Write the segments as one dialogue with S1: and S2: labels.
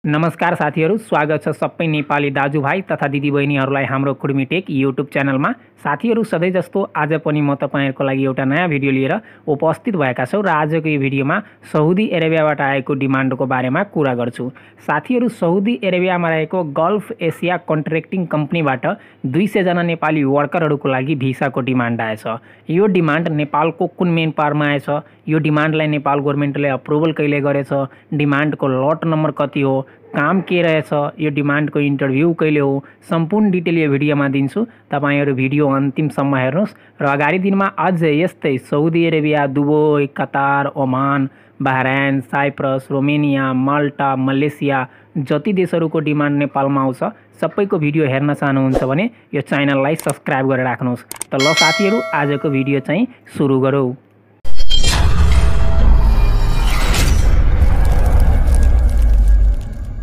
S1: नमस्कार साथीहरू, स्वागत छ सबै नेपाली दाजुभाइ तथा दिदीबहिनीहरूलाई हाम्रो कुर्मी टेक युट्युब च्यानलमा। साथीहरू, सधैँ जस्तो आज पनि म तपाईँहरूको लागि एउटा नयाँ भिडियो लिएर उपस्थित भएका छौँ र आजको यो भिडियोमा साउदी अरेबियाबाट आएको डिमान्डको बारेमा कुरा गर्छु। साथीहरू, साउदी अरेबियामा रहेको गल्फ एसिया कन्ट्र्याक्टिङ कम्पनीबाट 200 जना नेपाली वर्करहरूको लागि भिसाको डिमान्ड आएछ। यो डिमान्ड नेपालको कुन मेन पावरमा आएछ, यो डिमान्डलाई नेपाल गभर्मेन्टले अप्रुभल कहिले गरेछ, डिमान्डको लट नम्बर कति हो, काम के रहेछ, यो डिमान्डको इन्टरभ्यू कहिले हो, सम्पूर्ण डिटेल यो भिडियोमा दिन्छु। तपाईहरु भिडियो अन्तिमसम्म हेर्नुहोस् र अगाडि दिनमा अझै यस्तै Saudi Arabia, Dubai, Qatar, Oman, Bahrain, Cyprus, Romania, Malta, Malaysia जति देशहरूको डिमान्ड नेपालमा आउँछ सबैको भिडियो हेर्न चाहनुहुन्छ भने यो च्यानललाई सब्स्क्राइब गरेर राख्नुहोस्। त ल साथीहरू, आजको भिडियो चाहिँ सुरु गरौँ।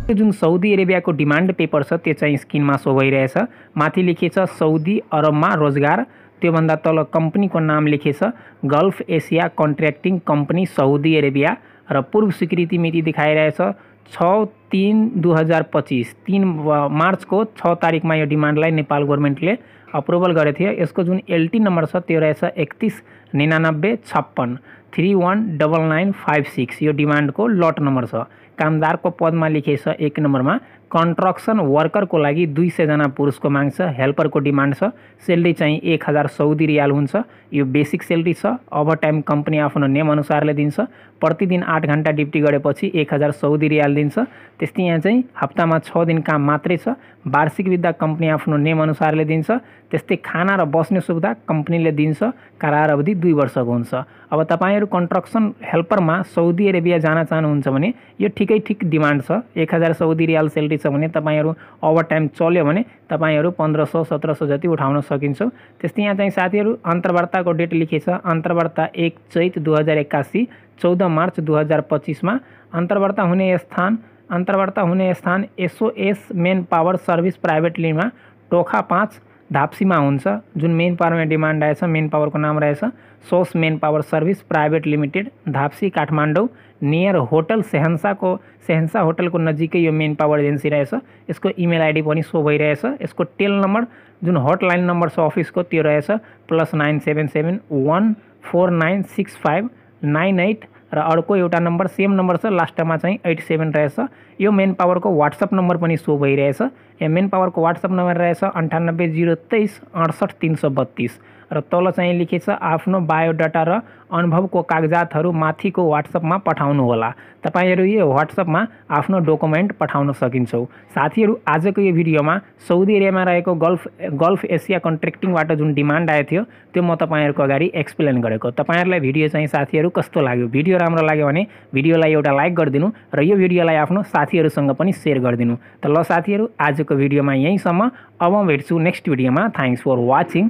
S1: जुन साउदी अरेबियाको डिमान्ड पेपर छ त्यो चाहिँ स्क्रिनमा सो भइरहेछ। माथि लेखेछ साउदी अरबमा रोजगार, त्योभन्दा तल कम्पनीको नाम लेखेछ Gulf Asia contracting company Saudi Arabia र पूर्व स्वीकृति मिति देखाइरहेछ 6/3/2025। 3 मार्चको 6 तारिकमा यो डिमान्डलाई नेपाल गभर्मेन्टले अप्रुभल गरेको थियो। यसको जुन एलटी नम्बर छ त्यो रहेछ 319956 319956। यो डिमान्डको लट नम्बर छ। कामदारको पदमा लेखेछ 1 नम्बरमा कन्स्ट्रक्सन वर्करको लागि 200 जना पुरुषको माग छ। हेल्परको डिमान्ड छ। सेलेरी चाहिँ 1000 साउदी रियाल हुन्छ। यो बेसिक सेलेरी छ। ओभर टाइम कम्पनी आफ्नो नियम अनुसारले दिन्छ। प्रतिदिन 8 घण्टा ड्युटी गरेपछि 1000 साउदी रियाल दिन्छ। त्यस्तै यहाँ चाहिँ हप्तामा 6 दिन काम मात्रै छ। वार्षिक बिदा कम्पनी आफ्नो नियम अनुसारले दिन्छ। त्यस्तै खाना र बस्ने सुविधा कम्पनीले दिन्छ। करार अवधि 2 वर्षको हुन्छ। अब तपाईहरु कन्स्ट्रक्सन हेल्परमा साउदी अरेबिया जान चाहनुहुन्छ भने यो ठिक डिमान्ड छ। 1000 साउदी रियाल सेलेरी छ भने तपाईहरु ओभर टाइम चल्यो भने तपाईहरु 1500-1700 जति उठाउन सकिन्छ। त्यस्तै यहाँ चाहिँ साथीहरु अन्तर्वार्ताको डेट लेखेछ। अन्तर्वार्ता 1 चैत 2081 14 मार्च 2025 मा अन्तर्वार्ता हुने स्थान SOS man power service private लिमिटेडमा टोखा 5 धाप्सीमा हुन्छ। जुन मेन पावरमा डिमान्ड आएछ, मेन पावरको नाम रहेछ SOS man power service private limited, Dhapsi, Kathmandu, near hotel Sehansa होटलको नजिकै यो मेन पावर एजेन्सी रहेछ। यसको इमेल आइडी पनि सो भइरहेछ। यसको टेल नम्बर जुन हटलाइन नम्बर छ अफिसको त्यो रहेछ +977 1496598 र अर्को एउटा नम्बर सेम नम्बर छ, लास्टमा चाहिँ 87 रहेछ। यो मेन पावरको व्हाट्सएप नम्बर पनि सो भइरहेछ। यो मेन पावरको व्हाट्सएप नम्बर रहेछ 980236 68332 र तल चाहिँ लेखेछ आफ्नो बायोडाटा र अनुभवको कागजातहरू माथिको व्हाट्सएपमा पठाउनु होला। तपाईहरु यो व्हाट्सएपमा आफ्नो डकुमेन्ट पठाउन सकिन्छौ। साथीहरु, आजको यो भिडियोमा साउदी अरेबियामा रहेको गल्फ एसिया कन्ट्र्याक्टिङबाट जुन डिमान्ड आएको थियो त्यो म तपाईहरुको अगाडि एक्सप्लेन गरेको। तपाईहरुलाई भिडियो चाहिँ साथीहरु कस्तो लाग्यो? भिडियो राम्रो लाग्यो भने भिडियोलाई एउटा लाइक गरिदिनु र यो भिडियोलाई आफ्नो साथीहरुसँग पनि शेयर गरिदिनु। त ल साथीहरु, आजको भिडियोमा यहीसम्म। अब म भेट्छु नेक्स्ट भिडियोमा। Thanks for watching.